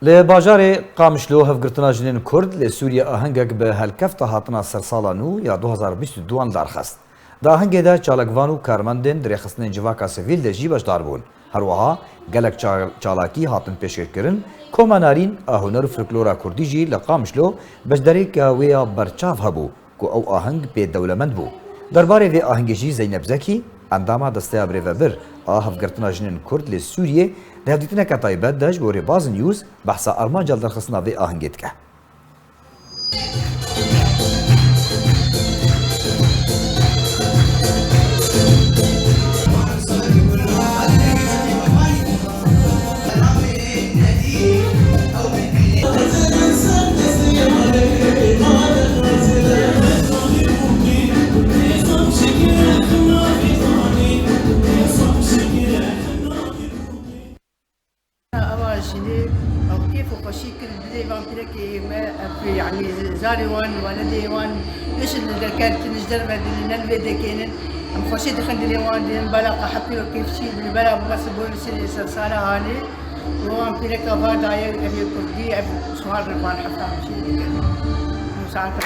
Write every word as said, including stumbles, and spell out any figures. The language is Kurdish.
Li bajarê Qamişlo hevgirtina jinên Kurd li Sûriye ahengek bi helkefta hatina sersala nû ya du hazar bîst û duan darxist. Di ahengê de çalakvan û karmendên dirêxistinên civaka sivîl de jî beşdar bûn. Her wiha gelek ça-, çalakî hatin pêşkêşkirin, Koma Narîn a Huner û Folklora Kurdî jî li Qamişlo beşdariyeke wê ya berçav hebû ku ew aheng pê dewlemend bû. Derbarê vê ahengê jî Zeynep Zekî, endama Desteya Birêvebir a Hevgirtina Jinên Kurd li Sûriyê, di hevdîtineke taybet de ji bo Rêbaz News behsa armanca li derxistina vê ahengê dike. Eva jinê ew kêf û xweşî kir dilê van pîrekê me, ev, yanî zarê wan, weledê wan, bişin li derketin ji derve dilî ne li vê dekênin. Em xweşî dixin dilê wan, diyên bela qehepî û kêfçî, li bela bibese bo li sê sersala hanê. Û wan pîreka van daye, ev ê kurdî, ev ji wan re van hefta em çî dikin. Û saeta